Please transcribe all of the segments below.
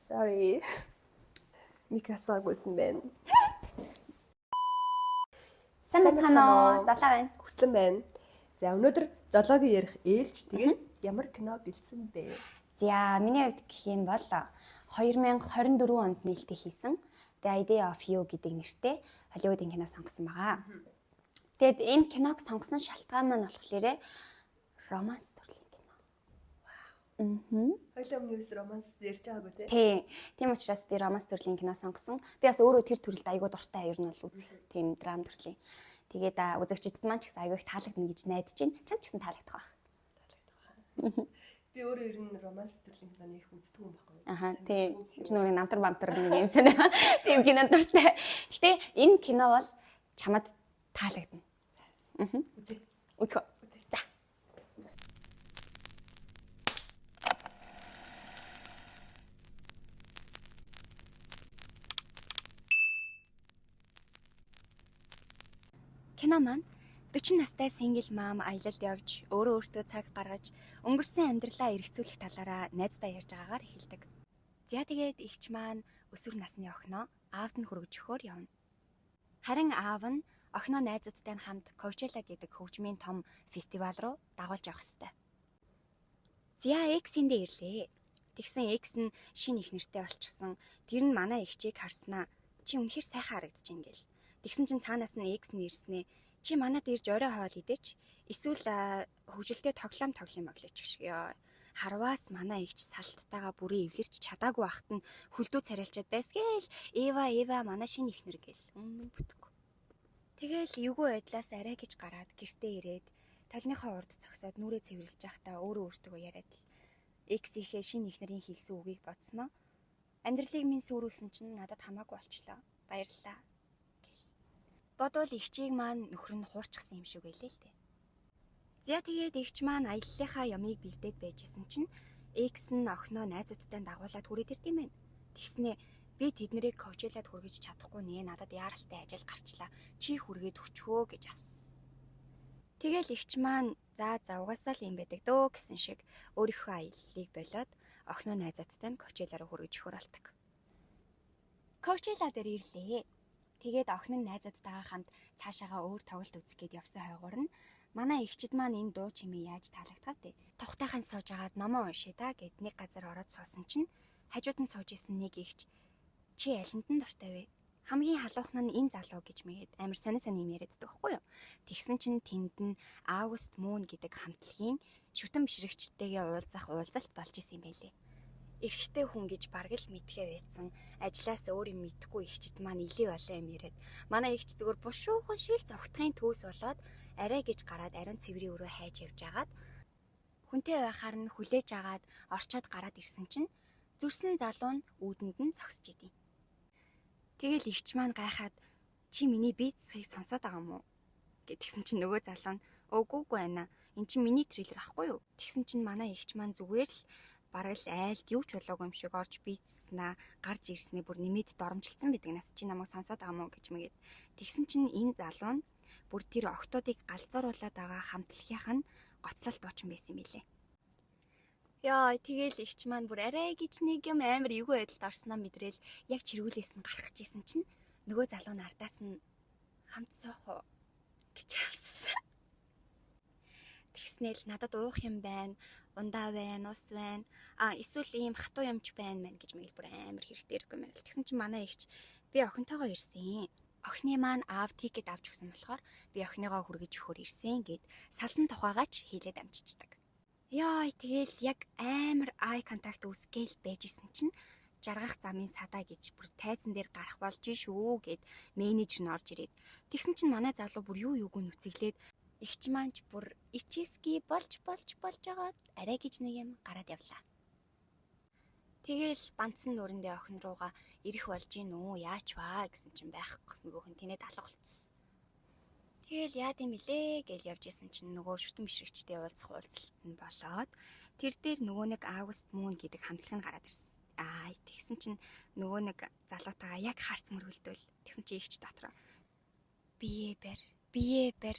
Sorry. Мик асаагүйсэн байна. Сайн байцгаана уу? Золоо байна. Хүслэн байна. За, өнөөдөр золоогийн ярих ээлж, тэгээд ямар кино бэлдсэн бэ? За, миний хувьд гэх юм бол 2024 онд нээлттэй хийсэн The Idea of You гэдэг нэртэй Холливуудын кино сонгосон байгаа. Тэгээд энэ киног сонгосон шалтгаан маань болохоор романс төрлийн кино. Вау. Хоёлаа өмнө юус романс ярьж байгаагүй те? Тий. Тийм учраас би романс төрлийн кино сонгосон. Би бас өөрөө тэр төрөлд айгүй дуртай, ер нь бол үзэх тийм драм төрлийн. Тэгээд үзэгчдэд маань ч гэсэн айгүй их таалагдана гэж найдаж байна. Чам ч гэсэн таалагдах байх. Таалагдах. Би өөрөө ер нь романс төрлийн киноны их үздэг юм байхгүй юу? Аха, тийм. Чи нөгөө намтар бамтар нэг юм сонио. Тийм кино дуртай. Гэтэ энэ кино бол чамд таалагдана. Үзье. Үзэх үү? За. Кино маань 40 настай single mom аялалд явж, өөрөө өөртөө цаг гаргаж, өнгөрсөн амьдралаа эргцүүлэх талаараа найздаа ярьж байгаагаар эхэлдэг. За, тэгээд эгч маань өсвөр насны охиноо аавд нь хүргэж өгөхөөр явна. Харин аав нь охиноо найзуудтай нь хамт Coachella гэдэг хөгжмийн том фестивал руу дагуулж явах ёстой. За, ex-индээ ирлээ. Тэгсэн ex нь шинэ их нэртэй болчихсон. Тэр нь манай эгчийг харснаа чи үнэхэр сайхан харагдаж ин гэл. Тэгсэн чинь цаанаас нь ex нь ирснээ чи манад ирж орой хоол идэж эсвэл хөгжилтэй тоглоом тоглоом моглооч гэх шиг. Ёо. Харваас манай эгч салттайгаа бүрэн эвлэрч чадаагүй бахт нь хүлдүү царайлчаад байсгээл Эва, Эва, манай шинэ ихнэр гэл өмнө бүтэхгүй. Тэгэл эвгүй байдлаас арай гэж гараад гэртээ ирээд толныхоо урд зогсоод нүрээ цэвэрлж байхдаа өөрөө өөртөө яриад л ex-ийнхээ шинэ эхнэрийн хэлсэн үгийг бодсноо амьдралыг минь сүрүүлсэн чинь надад хамаагүй болчлоо. Баярлалаа. Гэл. Бодвол эгчийг маань нөхөр нь хуурчихсан юм шиг байлээ л дээ. За, тэгээд эгч маань аяллахаа ямыг бэлдээд байжсэн чинь ex нь охиноо найзуудтай дагуулад хүрээд ирд юм байна. Тэгснээ би тэднэрийг Coachella-д хүргэж чадахгүй нэ, надад яаралтай ажил гарчлаа. Чи хүргээд өчгөө гэж авсан. Тэгэл эгч маань за за, угаасаа л юм байдаг дөө гэсэн шиг өөрийнхөө аяллыг болоод охиноо найзуудтай нь Coachella руу хүргэж өгөхөр болдог. Coachella дээр ирлээ. Тэгээд охин нь найзуудтайгаа хамт цаашаага өөр тоглолт үзэх гээд явсан хойгуур нь манай эгчид маань энэ дуу чимээ яаж таалагдах вэ? Тухтайхан сууж агаад номоо уншия та гэд нэг газар ороод суусан чинь хажууд нь сууж исэн нэг эгч чи алинд нь дуртай вэ? Хамгийн халуухан нь энэ залуу гэж мэгээд амар сони сони юм яриад байдаг байхгүй юу? Тэгсэн чинь тэнд нь August Moon гэдэг хамтлагийн шүтэн бишрэгчтэйгээ уулзах уулзалт болж исэн юм байлээ. Эрэгтэй хүн гэж бараг л мэдхээ байцсан. Ажлаас өөр юм мэдэхгүй эгчид маань илий болоо юм яриад. Манай эгч зүгээр бушуухан шил зогтхын төс болоод арай гэж гараад ариун цэврийн өрөө хайж явж агаад хүнтэй байхаар нь хүлээж агаад орчоод гараад ирсэн чинь зүрсэн залуу нь үүдэнд нь зогсож идэв. Тэгэл эгч маань гайхаад чи миний бие засхийг сонсоод байгаа юм уу? Гэтгсэн чинь нөгөө залуу нь үгүй үгүй байна. Эн чинь миний трейлер ахгүй юу? Тэгсэн чинь манай эгч маань зүгээр л бараг л айлд юу ч болоогүй юм шиг орж бийцснаа гарч ирснээ бүр нэмээд доромжилсан байдаг нас чи намайг сонсоод байгаа мó гэж мэгээд. Тэгсэн чинь энэ залуу нь бүр тэр октоодыг галзууруулад байгаа хамтлагийнх нь гоцлол дуучин байсан юм билээ. Яа, тэгэл эгч маань бүр арай гэж нэг юм амар эвгүй байдалд орсноо мэдрээл яг чиргүүлээс нь гарах гэжсэн чинь нөгөө залуу нь ардаас нь хамт суух уу гэж авсан. Тэгснээл надад уух юм байна, ундаа байна, ус байна. А эсвэл ийм хатуу юмч байна мэн гэж мэгэл бүр амар хэрэгтэй ирэхгүй юм байна. Тэгсэн чинь манай эгч би охинтойгоо ирсэн. Охины маань аав ticket авч өгсөн болохоор би охиныгоо хүргэж өгөхөр ирсэн гэд салсан тухайгаач хийлээд амжичдаг. Яа, тэгэл яг амар eye contact үүсгээл байж исэн чинь жаргах замын садаа гэж бүр тайзан дээр гарах болж шүү гэд менежер нь орж ирээд тэгсэн чинь манай залуу бүр юу юуг нүцэглээд эгч маань ч бүр ичээски болж болж болж жагаад арай гэж нэг юм гараад явлаа. Тэгэл бандсан нүрэндээ охин руугаа ирэх болж гин үү, яач вэ гэсэн чинь байхгүй, нөгөөх нь тэнэд алга болцсон. Тэгэл яад юм илээ гэж явж исэн чинь нөгөө шүтэн бишрэгчтэй уулзах уулзалт нь болоод тэр дээр нөгөө нэг August Moon гэдэг хамтлаг нь гараад ирсэн. Аа, тэгсэн чинь нөгөө нэг залуутайгаа яг харц мөргөлдөөл. Тэгсэн чинь эгч дотроо бие барь, бие барь,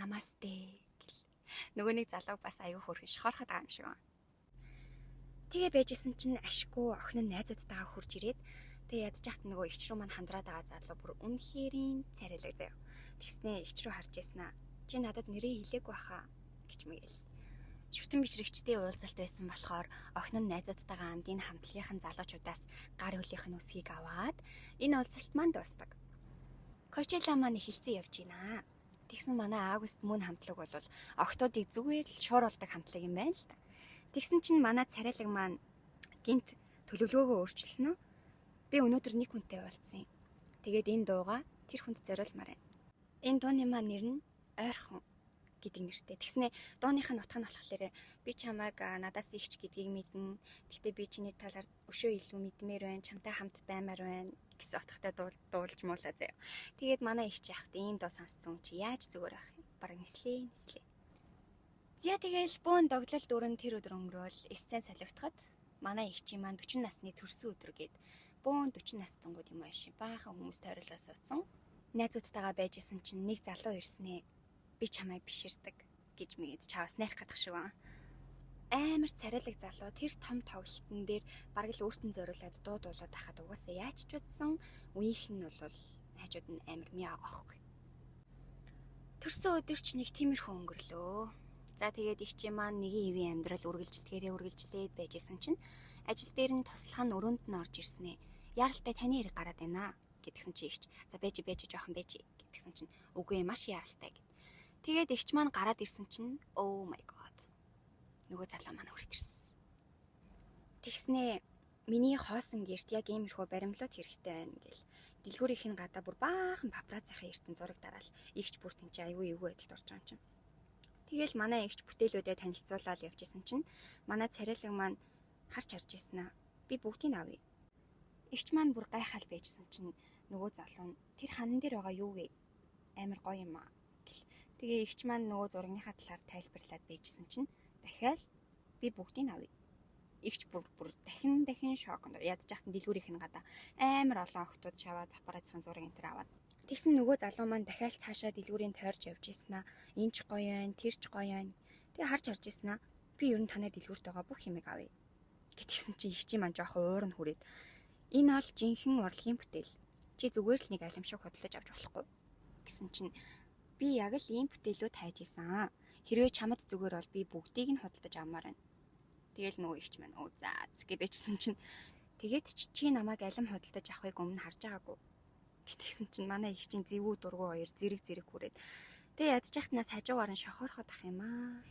намасте гэл. Нөгөө нэг залууг бас аюу хөөрхөн шохорход байгаа юм шиг байна. Тэгээ байжсэн чинь ашгүй охин нь найзуудтайгаа хурж ирээд тэгээ ядж яхад нөгөө эгч рүү маань хандраад байгаа залуу бүр үнэхэрийн царайлаг заяа. Тэгснээ эгч рүү харж яснаа. Чи надад нэрээ хэлээгүй баха гэж мэгэл. Шүтэн бичрэгчдийн уулзалт байсан болохоор охин нь найзуудтайгаа амдын хамтлагийнхан залуучуудаас гар хөлийнх нь үсгийг аваад энэ уулзалт маань дуустдаг. Coachella маань эхэлсэн явж байна. Тэгсэн манай Август мөн хамтлаг бол охтуудыг зүгээр л шууруулдаг хамтлаг юм байна л та. Тэгсэн чинь манай царайлаг маань гинт төлөвлөгөөгөө өөрчилсөн үү? Би өнөөдөр нэг хүнтэй уулзсан. Тэгээд энэ дууга тэр хүнд зориулмаар байна. Энэ дууны маань нэр нь Ойрхон гэдэг нэртэй. Тэгснэ дууных нь утга нь болохоор би чамайг надаас ихч гэдгийг мэднэ. Тэгтээ би чиний талаар өшөө илүү мэдмээр байна. Чамтай хамт баймаар байна гэсэн утгатай дуулж муулаа заяа. Тэгээд манай ихч яхад ийм дуу сонсцсон чи яаж зүгээр байх юм? Бараг нислээ нислээ. За тэгэл бөөн доглол дөрөн тэр өдөр өнгөрөөл сцен солигдоход манай эгчийн маань 40 насны төрсөн өдөр гээд бөөн 40 настангууд юм ааш баахан хүмүүс тойруулаа суудсан. Найзуудтайгаа байж исэн чинь нэг залуу ирснээ. Би чамайг биширдэг гэж мэд чаваас найрах гадах шиг байна. Амар царайлаг залуу тэр том тоглолтын дээр бараг л өөртөө зориулаад дуу дуулаад байхад угаасаа яаж ч утсан үеийнх нь бол хажууд нь амар мяа байгаа байхгүй. Төрсөн өдөр ч нэг тиймэрхүү өнгөрлөө. За тэгээд их чи маань нэгin ивийн амьдрал үргэлжилдгээрээ үргэлжлээд байжсэн чинь ажил дээр нь туслах нь өрөөнд нь орж ирснэ. Яаралтай таны хэрэг гараад байна гэдгсэн чи ихч. За байж байж жоохон байж гэдгсэн чинь үгүй маш яаралтай гэд. Тэгээд ихч маань гараад ирсэн чинь oh my god. Нөгөө залуу маань хүрээд ирсэн. Тэгснээ миний хоосон герт яг иймэрхүү баримлууд хэрэгтэй байна гэл. Дэлгүүрийнх нь гадаа бүр баахан папараццийн ирсэн зураг дараал ихч бүр тэн чи айгүй эвгүй байдалд орж байгаа юм чинь. Тэгэл манай эгч бүтээлүүдэд танилцуулаад явж исэн чинь манай царайлаг маань харж харж ирсэн аа. Би бүгдийг авъя. Эгч маань бүр гайхаал байжсэн чинь нөгөө залуу нь тэр ханан дээр байгаа юу вэ? Амар гоё юм аа гэл. Тэгээ эгч маань нөгөө зурагныхаа талаар тайлбарлаад байжсэн чинь дахиад би бүгдийг авъя. Эгч бүр дахин дахин шоконд ядж яхад дэлгүүрийнх нь гадаа амар олон охтууд шаваад папараццийн зураг энэ төр аваад. Тэгсэн нөгөө залуу маань дахиад цаашаа дэлгүүрийн тойрж явж ирсэн аа. Энэ ч гоё байна, тэр ч гоё байна. Тэгээ харж харж ирсэн аа. Би ер нь танай дэлгүүрт байгаа бүх юмыг авъя. Гэтгсэн чи их чи маань жоохон уур нь хүрээд энэ бол жинхэнэ урлагийн бүтээл. Чи зүгээр л нэг алим шиг худалдаж авч болохгүй гэсэн чинь би яг л ийм бүтээлүүд хайж исэн. Хэрвээ чамд зүгээр бол би бүгдийг нь худалдаж авмаар байна. Тэгэл нөгөө ихч маань өө за згээ байжсэн чинь тэгээд чи намайг алим худалдаж авахыг өмнө харж байгаагүй. Гэтгсэн чинь манай ихчийн зэвүү дургу хоёр зэрэг зэрэг хүрээд тэгээ ядж яхад нас хажуугаар нь шохорхоод ах юм аа.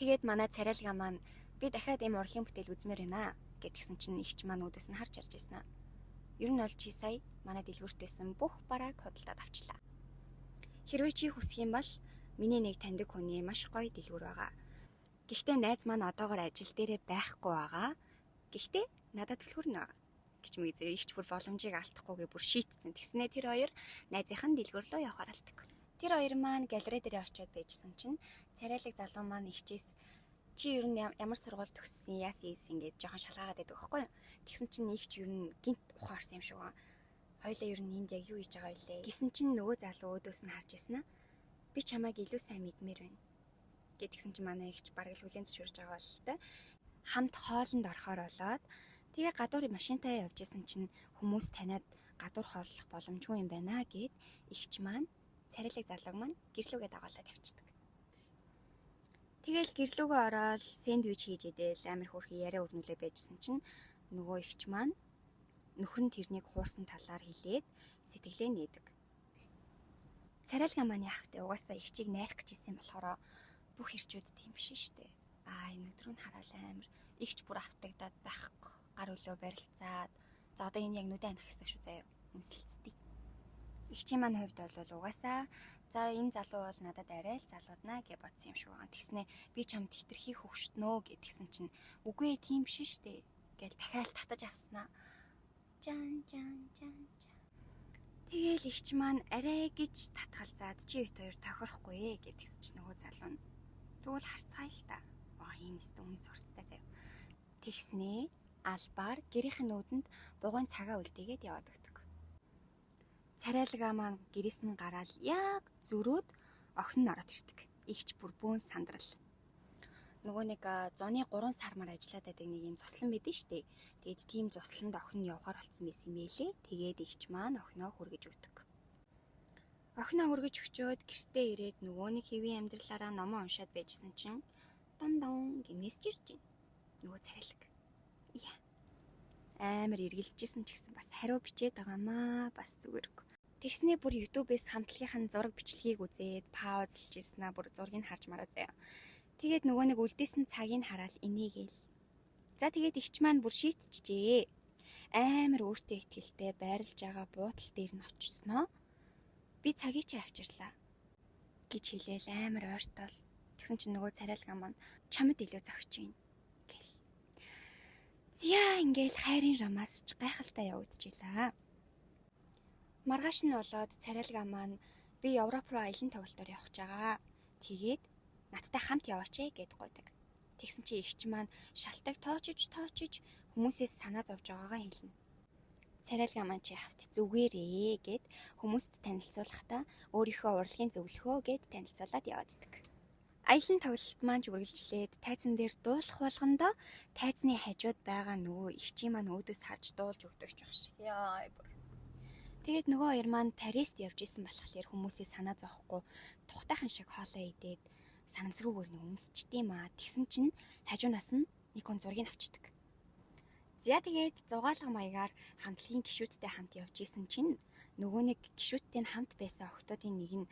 Тэгээд манай царайлгаа маань би дахиад ийм урлагийн бүтээл үзмээр байна гэтгсэн чинь ихч маань үүдээс нь харж харж ирсэн аа. Ер нь бол чи сая манай дэлгүүрт байсан бүх барааг худалдаад авчлаа. Хэрвээ чи хүсэх юм бол миний нэг таньдаг хүний маш гоё дэлгүүр байгаа. Гэхдээ найз маань одоогор ажил дээрээ байхгүй байгаа. Гэхдээ надад түлхүүр нь байгаа гэж мэгзээ ихч бүр боломжийг алдахгүйгээ бүр шийтцэн. Тэгснээ тэр хоёр найзынх нь дэлгүүр рүү явахаар алдаг. Тэр хоёр маань галерей дээр очиод байжсан чинь царайлаг залуу маань ихчээс чи ер нь ямар сургууль төгссөн, яасан ийсэн гэж жоохон шалгаагаад байдаг байхгүй юу? Тэгсэн чинь ихч ер нь гинт ухаарсан юм шиг байгаа. Хоёлаа ер нь энд яг юу хийж байгаа вэ? Гэсэн чинь нөгөө залуу өөдөөс нь харж ирсэн аа. Би чамайг илүү сайн мэдмээр байна гэдгсэн чинь манай ихч бараг л хүлээн зөвшөөрж байгаа бол та. Хамт хоолнд орохоор болоод тэгээ гадуур машинтаа явж исэн чинь хүмүүс таниад гадуур хооллох боломжгүй юм байна гэд ихч маань царайлаг залууг маань гэрлүүгээ дагуулад явчихдаг. Тэгэл гэрлүүгээ ороод сэндвич хийж идэл амар хөөрхий яриа өрнүүлээ байжсэн чинь нөгөө ихч маань нөхөр нь тэрнийг хуурсан талаар хэлээд сэтгэлээ нээдэг. Царайлгаа маань яах вэ? Угаасаа ихчийг найрах гэж исэн болохоор бүх ирчүүд тийм биш шүү дээ. Аа энэ өдрөө нь хараал амар ихч бүр автагдаад байхгүй. Гар өглөө барилцаад за одоо энэ яг нүдэн анх хэсэг шүү заяа. Үнсэлцдэг. Ихчийн маань хувьд бол угаасаа за энэ залуу бол надад арай л залууднаа гэж бодсон юм шиг байгаа. Тэгснэ би чамд хитрхи хөвгшднөө гэдгсэн чинь үгүй тийм биш шүү дээ гэл дахиад татаж авснаа. Жан жан жан жан. Тэгэл ихч маань арай гэж татгалзаад чи бит хоёр тохирохгүй гэдгсэн чинь нөгөө залуу нь тэгвэл харцгаая л та. Аа энэ өстө үнэ сурцтай заяа. Тэгснээ албаар гэрийнх нь нүдэнд бугуйн цагаа үлдээгээд яваад өгдөг. Царайлгаа маань гэрээс нь гараал яг зөрөөд охин нь ороод ирдэг. Игч бүр бөөн сандрал. Нөгөө нэг зуны 3 сар мар ажиллаад байдаг нэг юм цуслан байдэн штэ. Тэгээд тийм цусланд охин нь явахаар болцсон байсан юм байлээ. Тэгээд эгч маань охиноо хүргэж өгдөг. Охиноо хүргэж өгчөөд гэртээ ирээд нөгөө нэг хэвийн амьдралаараа номоо уншаад байжсэн чинь дан дан гэ мессеж ирж байна. Нөгөө царайлаг. Яа. Амар эргэлзэжсэн ч гэсэн бас хариу бичээд байгаамаа бас зүгээргүй. Тэгснээ бүр YouTube-ээс хамтлагийнх нь зураг бичлэгийг үзээд паузлж ирсэн аа, бүр зургийг харж мараа заяа. Тэгээд нөгөө нэг үлдээсэн цагийг хараад инээгээл. За тэгээд эгч маань бүр шийтчихжээ. Амар өөртөө ихтэй байрлаж байгаа буудлын дээр нь очсноо. Би цагийг чи авчирлаа гэж хэлээл амар ойртол. Тэгсэн чинь нөгөө царайлгаа маань чамд илүү зохиж байна гэл. Зя ингээл хайрын романс ч гайхалтай явагдчихлаа. Маргааш нь болоод царайлгаа маань би Европ руу аялан тоглолтоор явах гэж байгаа. Тэгээд надтай хамт яваач ээ гэд гуйдаг. Тэгсэн чи эгч маань шалтаг тоочиж тоочиж хүмүүсээс санаа зовж байгаагаа хэлнэ. Царайлгаа маань чи хавт зүгээрээ гэд хүмүүст танилцуулахдаа өөрийнхөө урлагийн зөвлөхөө гэд танилцуулаад явааддаг. Аялан тоглолт маань ч үргэлжлээд тайзан дээр дуулах болгондоо тайзны хажууд байгаа нөгөө эгчийн маань өөдөөс харж дуулж өгдөг ч байх шиг. Яа бүр. Тэгээд нөгөө хоёр маань Парист явж исэн болохоор хүмүүсээ санаа зовхгүй тухтайхан шиг хоолоо идээд санамсаргүйгээр нэг өмсчтэй юм аа. Тэгсэн чинь хажуунаас нь нэг хүн зургийг авчдаг. За тэгээд зугаалга маягаар хамтлагийн гишүүдтэй хамт явж исэн чинь нөгөө нэг гишүүдтэй нь хамт байсан охтуудын нэг нь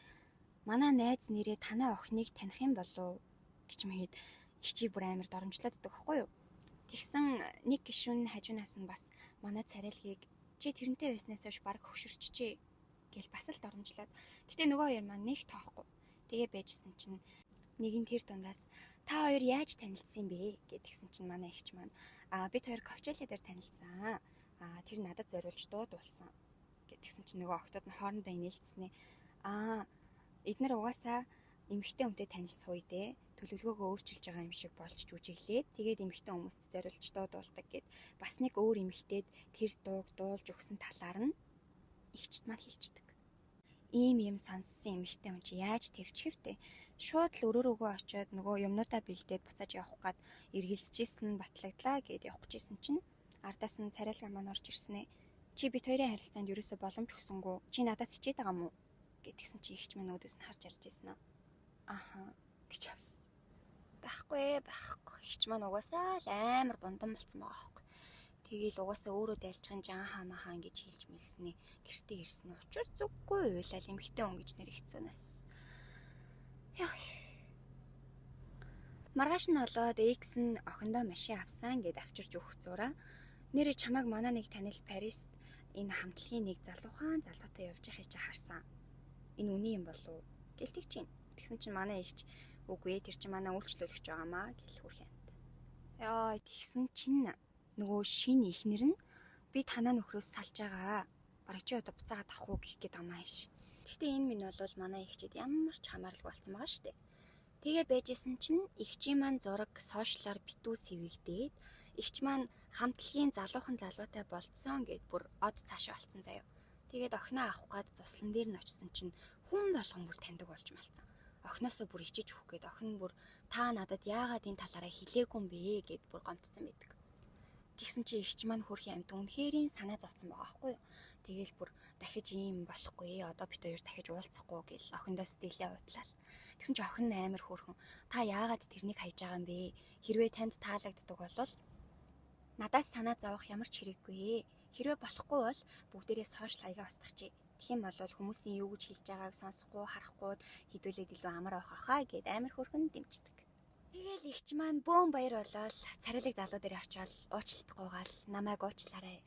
манай найз нэрээ танай охиныг таних юм болов гэж мэд эгчийг бүр амар доромжлоод идэх байхгүй юу? Тэгсэн нэг гишүүн хажуунаас нь бас манай царайлгийг чи тэрнтэй байснаас хойш баг хөшөрчжээ гэл бас л доромжлоод. Гэтэ нөгөө хоёр маань нэг тоохгүй. Тэгээ байжсэн чинь нэг нь тэр дундаас та хоёр яаж танилцсан бэ гэдгсэн чинь манай эгч маань аа бид хоёр Coachella дээр танилцсан. Аа тэр надад зориулж дуу дуулсан гэдгсэн чинь нөгөө охтууд нь хоорондоо инээлцснэ. Аа эднэр угаасаа эмэгтэй хүнтэй танилцах үедээ төлөвлөгөөгөө өөрчилж байгаа юм шиг болж жүжиглээд тэгээд эмэгтэй хүмүүст зориулж дуу дуулдаг гэд бас нэг өөр эмэгтэйд тэр дууг дуулж өгсөн талаар нь эгчд маань хэлчихдэг. Ийм юм сонссон эмэгтэй хүн чи яаж тэвчихвтэй? Шууд л өрөөрөөгөө очиод нөгөө юмнуудаа бэлдээд буцааж явах гад эргэлзэжсэн нь батлагдлаа гэд явах гэжсэн чинь ардаас нь царайлгаа маань орж ирсэн ээ. Чи бит хоёрын харилцаанд ерөөсө боломж өгсөнгүү. Чи надаас хичээд байгаа мó? Гэтгсэн чи эгч маань өөдөөс нь харж ярьж ирсэн аа. Аха гэж авсан. Байхгүй байхгүй. Эгч маань угаасаа л амар бундан болцсон байгаа аахгүй. Тэгээл угаасаа өөрөө дайлчихын жан хаамахаа гэж хэлж мэлснэ. Гэртээ ирсэн. Учир зүггүй уйлал эмхтэн хүн гэж нэр хэцүү нас. Яа. Маргааш нь болоод X нь охиндоо машин авсан гэд авчирч өгөх зураа. Нэрээ чамайг манай нэг танил Парист энэ хамтлагийн нэг залуухан залуутай явж байхыг чи харсан. Энэ үний юм болов уу? Гэлтэг чинь. Тэгсэн чинь манай эгч үгүй ээ тэр чинь манай үйлчлүүлэгч байгаамаа гэл хүрхэнт. Яа тэгсэн чинь нөгөө шинэ ихнэр нь би танаа нөхрөөс салж байгаа. Бараг чи одоо буцаагаад авах уу гэх гээд амааш. Гэхдээ энэ минь бол манай эгчэд ямар ч хамааралгүй болсон байгаа шүү дээ. Тэгээ байжсэн чинь эгчийн маань зураг сошиалар битүү сэвэгдээд эгч маань хамтлагийн залуухан залуутай болцсон гэд бүр од цаашаа олцсон заяа. Тэгээд охиноо авах гад цуслан дээр нь очисон чинь хүн болгон бүр таньдаг болж малцсан. Охиноосоо бүр ичиж өгөх гээд охин бүр та надад яагаад энэ талаараа хэлээгүй юм бэ гэд бүр гомдсон байдаг. Тэгсэн чи эгч маань хөрхийн амт үнэхэрийн санаа зовцсон байгаа байхгүй юу. Тэгээл бүр дахиж ийм болохгүй одоо бит хоёр дахиж уулзахгүй гэл охиндоо сэтгэлээ уудлаа. Тэгсэн чи охин амар хөөрхөн та яагаад тэрнийг хайж байгаа юм бэ? Хэрвээ танд таалагддаг бол надаас санаа зовох ямар ч хэрэггүй. Хэрвээ болохгүй бол бүгдээрээ сошиал хаягаа устгах. Тэгэх юм бол хүмүүсийн юу гэж хэлж байгааг сонсохгүй, харахгүй хідүүлээд илүү амар авах хаа гэд амар хөөрхөн дэмждэг. Тэгэл эгч маань бөөн баяр болоод царайлаг залуу дээр очиод уучлалт гуйгаал намайг уучлаарай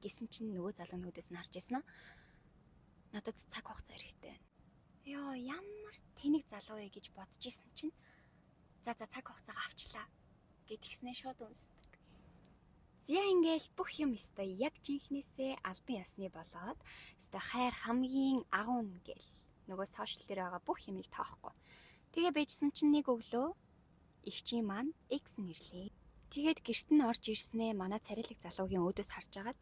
гэсэн чинь нөгөө залуу нүүдээс нь харж ирсэн аа. Надад цаг хугацаа хэрэгтэй байна. Йоо ямар тэнэг залуу вэ гэж бодож исэн чинь за цаг хугацаагаа авчлаа гэд тэгснээ шууд үнсдэг. Зя ингээл бүх юм өстой яг жинхнээсээ албан ёсны болоод өстой хайр хамгийн агуун гэл нөгөө сошиал дээр байгаа бүх юмыг тоохгүй. Тэгээ байжсан чинь нэг өглөө эгчийн маань X нэрлээ. Тэгээд гэрт нь орж ирснээ манай царайлаг залуугийн өөдөөс харж агаад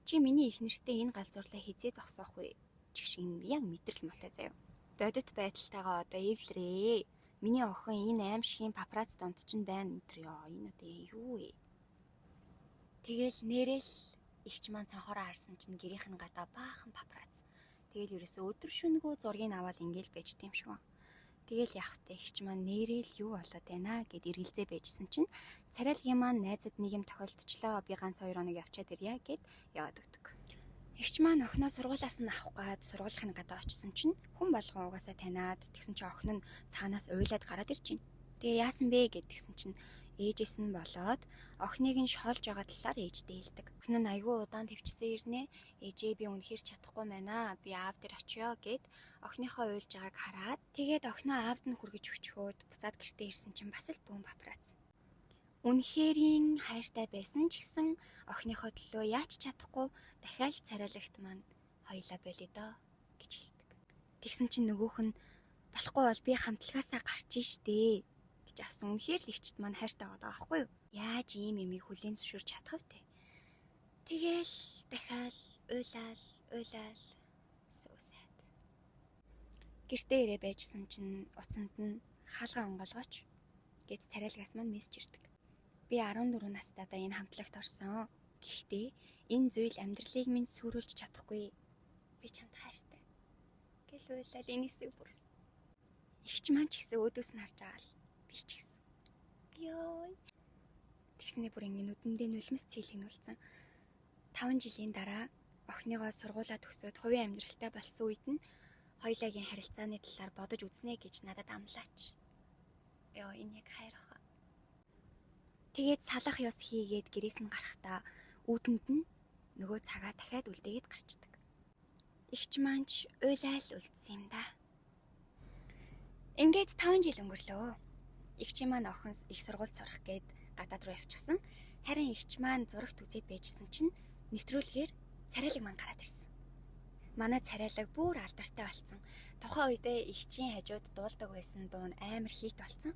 чи миний их нэртэй энэ галзуурлаа хизээ зогсоох вэ? Чиг шиг энэ яг мэдрэл мотой заяа. Бодит байдалтайгаа одоо эвлэрээ. Миний охин энэ аймшгийн папарац дунд чинь байна энэ төр ёо энэ одоо юу вэ? Тэгэл нэрэл эгч маань цонхороо харсан чинь гэрийнх нь гадаа баахан папарац. Тэгэл ерөөсөө өдөр шөнөгөө зургийг аваад ингээл байж тийм шүү. Тэгэл явхтай эгч маань нэрэл юу болоод байна гэд эргэлзээ байжсэн чинь царайлгийн маань найзад нэг юм тохиолдчихлоо. Би ганц 2 хоног явчаад ирье гэд яваад өгдөг. Эгч маань охиноо сургуулиас нь авах гад сургуулийн гадаа очисон чинь хүн болгон угаасаа таниад тэгсэн чинь охин нь цаанаас уйлаад гараад ирж байна. Тэгээ яасан бэ гэд тэгсэн чинь ээжээс нь болоод охиныг нь шоолж байгаа талаар ээжтэй хэлдэг. Охин нь айгүй удаан төвчсөн ирнэ. Ээжээ би үнэхээр чадахгүй байна. Би аав дээр очиё гэд охиныхоо уйлж байгааг хараад тэгээд охиноо аавд нь хүргэж өчгөөд буцаад гэртээ ирсэн чинь бас л бүүн папарац. Үнэхэрийн хайртай байсан ч гэсэн охиныхоо төлөө яаж чадахгүй дахиад царайлагт маань хоёлаа болио доо гэж хэлдэг. Тэгсэн чинь нөгөөх нь болохгүй бол би хамтлагаасаа гарч штэ гэж авсан. Үнэхээр л эгчд маань хайртай байгаа байхгүй юу? Яаж ийм юмыг хүлээн зөвшөөрч чадах вэ? Тэгэл дахиад уйлаал уйлаал so sad. Гэртээ ирээ байжсан чинь утсанд нь хаалгаа онгоолгооч гэд царайлагаас маань мессеж ирдэг. Би 14 настайдаа энэ хамтлагт орсон. Гэхдээ энэ зүйл амьдралыг минь сүрүүлж чадахгүй. Би чамд хайртай. Гэл уйлал энэ хэсэг бүр. Эгч маань ч гэсэн өөдөөс нь харж байгаа л би ч гэсэн. Йой. Тэгснээ бүр ингэ нүдэндээ нулимс цэйлэгнүүлсэн. 5 жилийн дараа охиныгоо сургуулаа төгсөөд хувийн амьдралтай болсон үед нь хоёулагийн харилцааны талаар бодож үзнэ гэж надад амлаач. Йоо энэ яг хайр баха. Тэгээд салах ёс хийгээд гэрээс нь гарахдаа үүдэнд нь нөгөө цагаа дахиад үлдээгээд гарчдаг. Эгч маань ч уйлаал үлдсэн юм да. Ингээд 5 жил өнгөрлөө. Эгч маань охин их сургууль сурах гээд гадаад руу явчихсан. Харин эгч маань зурагт үзээд байжсэн чинь нэвтрүүлгээр царайлаг маань гараад ирсэн. Манай царайлаг бүр алдартай болсон. Тухайн үедээ эгчийн хажууд дуулдаг байсан дуу нь амар хит болсон.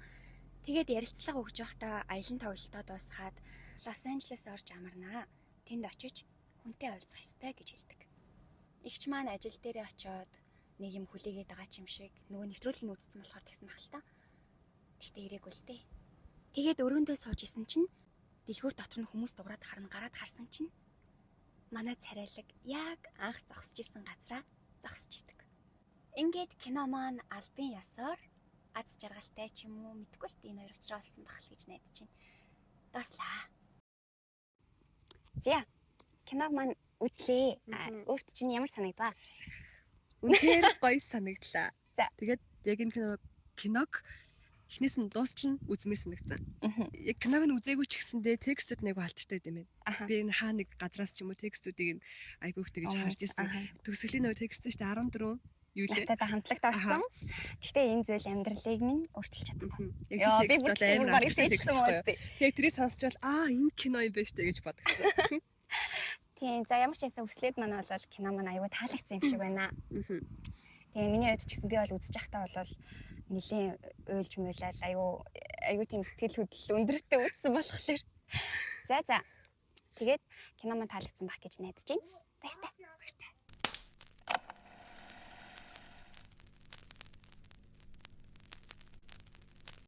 Тэгээд ярилцлага өгж байхдаа аялан тоглолтоо дуусгаад Лос Анжелес орж амарнаа. Тэнд очиж хүнтэй уулзах ёстой гэж хэлдэг. Эгч маань ажил дээрээ очиод нэг юм хүлээгээд байгаа ч юм шиг нөгөө нэвтрүүлгийг нь үзсэн болохоор тэгсэн байх л та. Тэгтээ ирээгүй л дээ. Тэгээд өрөөндөө сууж исэн чинь дэлгүүр дотор нь хүмүүс дуграад харна гараад харсан чинь манай царайлаг яг анх зогсож исэн газраа зогсож идэг. Ингээд кино маань албан ёсоор аз жаргалтай ч юм уу мэдгүй л энэ хоёр учраа олсон байх л гэж найдаж байна. Дуслаа. За киног маань үзлээ. Өөрт чинь ямар санагдваа? Үнэхээр гоё санагдлаа. За. Тэгээд яг энэ киног эхнээс нь дуустал нь үзмээр санагдсан. Яг киног нь үзээгүй ч гэсэндээ текстүүд нэг алдартай байт юм байна. Би энэ хаа нэг газраас ч юм уу текстүүдийг нь айгүйх тэгж харж ирсэн. Төгсгөлийн нөгөө текст нь шүү дээ 14 юу лээ. Настайдаа хамтлагт орсон. Гэхдээ энэ зүйл амьдралыг минь өөрчилж чадахгүй. Яг би тэр бүр текст бол амар барыг алдартай текст цээжсэн байхгүй юу? үү? Яг тэрийг сонсчвал аа энэ кино юм байна шүү дээ гэж бодогдсон. Тийм за ямар ч байсан өслөд маань бол кино маань аюу таалагдсан юм шиг байна. Тэгээ миний хувьд ч гэсэн би бол үзэж байхдаа бол нэлээд уйлж муйлал аюу тийм сэтгэл хөдлөл өндөртэй үзсэн болохоор. За за. Тэгээд кино маань таалагдсан байх гэж найдаж байна. Баяртай. Баяртай.